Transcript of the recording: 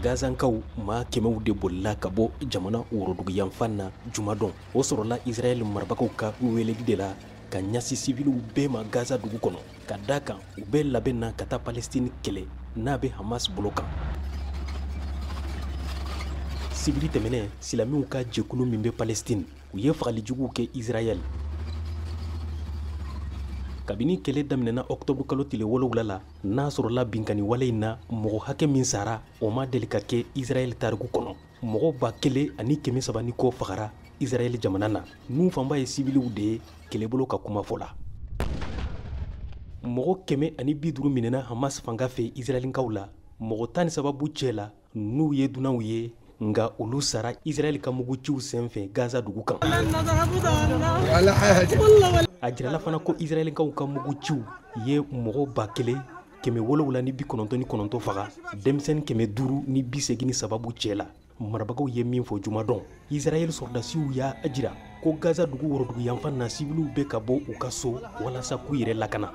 Gazankaw maa kɛmɛw de bolila ka bɔ jamana woroduguyanfan na jumadon. O sɔrɔla Israɛl marabagaw ka weleli de la ka ɲɛsin siviliw bɛɛ ma Gaza dugu kɔnɔ, ka da kan u bɛ labɛn na ka taa Palestine kɛlɛ n'a bɛ Hamas bolo kan. Sibiri tɛmɛnɛ, silamɛw ka jɛkulu min bɛ Palestine, u ye fagalijuguw kɛ Israɛl. Kabini kɛlɛ daminɛna octobre kalo tile 7 la, n'a sɔrɔla binkanni wale in na mɔgɔ hakɛ min sara, o ma deli ka kɛ Israɛl tariku kɔnɔ. Mɔgɔ 1300 ni kɔ fagara Israɛl jamana na, n'u fanba ye sibiliw de ye kɛlɛbolo ka kuma fɔ la. Mɔgɔ 150 minɛna Hamas fanga fɛ Israɛlkaw la, mɔgɔ 13 b'u cɛ la n'u ye dunanw ye, nka olu sara Israɛl ka muguciw senfɛ Gaza dugu kan. A jirala fana ko Israɛlkaw ka muguciw ye mɔgɔ 1799 faga, denmisɛnnin 583 b'u cɛ la. Marabagaw ye min fɔ jumadon, Israɛl sɔrɔdasiw y'a jira ko Gaza dugu woroduguyanfan na sibiliw bɛ ka bɔ u ka so walasa k'u yɛrɛ lakana.